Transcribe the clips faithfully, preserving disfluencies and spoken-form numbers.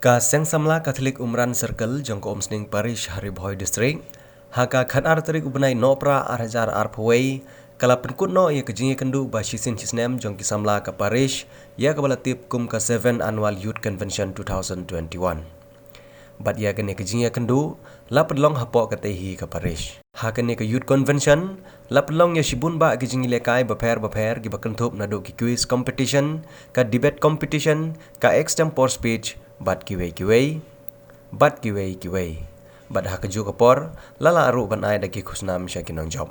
Ka Seng Samla Katholik Umran Circle jong ka Umsning Parish ha Ri Bhoi District, ha ka khatar tarik u bnai Nohprah ar hajar arphew wei, ka la pynkut noh ïa ka jingïakynduh ba shisien shisnem jong ki samla ka parish, ïa kaba la tip kum ka Seven Annual Youth Convention two thousand twenty-one. Bad ïa kane ka jingïakynduh la pynlong hapoh katei hi ka parish. Ha kane ka Youth Convention la pynlong ïa shibun bah ki jingïalehkai bapher bapher kiba kynthup naduh ki quiz competition, ka debate competition, ka extempore speech, bad kiwei kiwei, bad kiwei kiwei. Bad ha kajuh ka por la lah ruh ban ai da ki khusnam sha ki nongjop.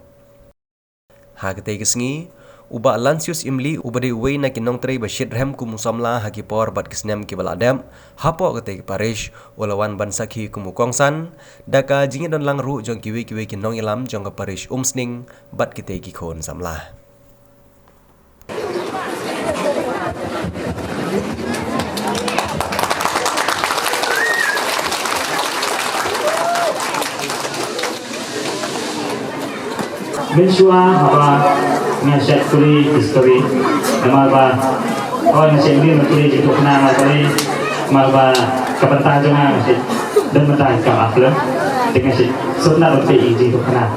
Ha katei ka sngi, u Bah Lansius Imli, uba dei uwei na ki nongtrei ba shitrhem kum u samla ha ki por bad ki snem kiba la dep hapoh katei ka parish, u la wan ban sakhi kum u kongsan da ka jingïadonlang ruh jong kiwei kiwei ki nongïalam jong ka parish Umsning bad kitei ki khun samla. Mynshuwa haba nga shait pule history, namar ba, oh, nga shait pule, pule jingdukna, namar ba, namar ba ka bynta jong nga, nga shait don bynta ka after, te nga shait sngewtynnat ban pule jingdukna.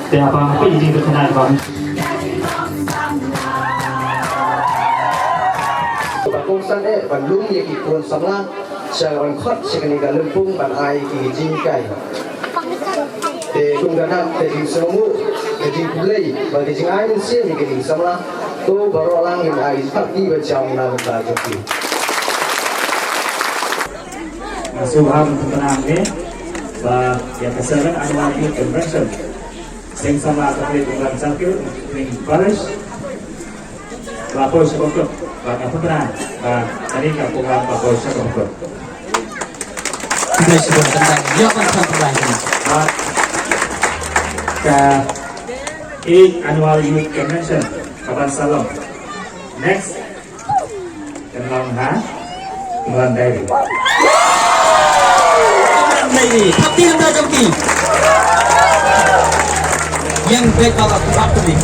Te haba pule jingdukna ba, ba kongsan eh ban lum ïa ki khun samla sha ban khot sha kane ka lympung ban ai ki jinghikai. Te kum ka dak ka jingsngewnguh, ka jingkhublei bad ka jingai mynsiem ïa ki samla. To baroh lang ngin ai pat ki ban shim na ka bynta jong ki. Nga sngewbha ban pynbna hangne ba ïa ka Seven Annual Youth Convention Seng Samla Katholik Umran Circle, Umsning Parish, la poi sha ka kut, ba nga pynbna ba kane ka program la poi sha ka kut. Khublei shibun, tang ïa ban pynbna. Ba ka eight Annual Youth Convention ka ban sa long. Next, kan long ha Umran Diary. Umran Diary, thap ti namar jong ki. Ïeng beit baba, ku bak ku ni.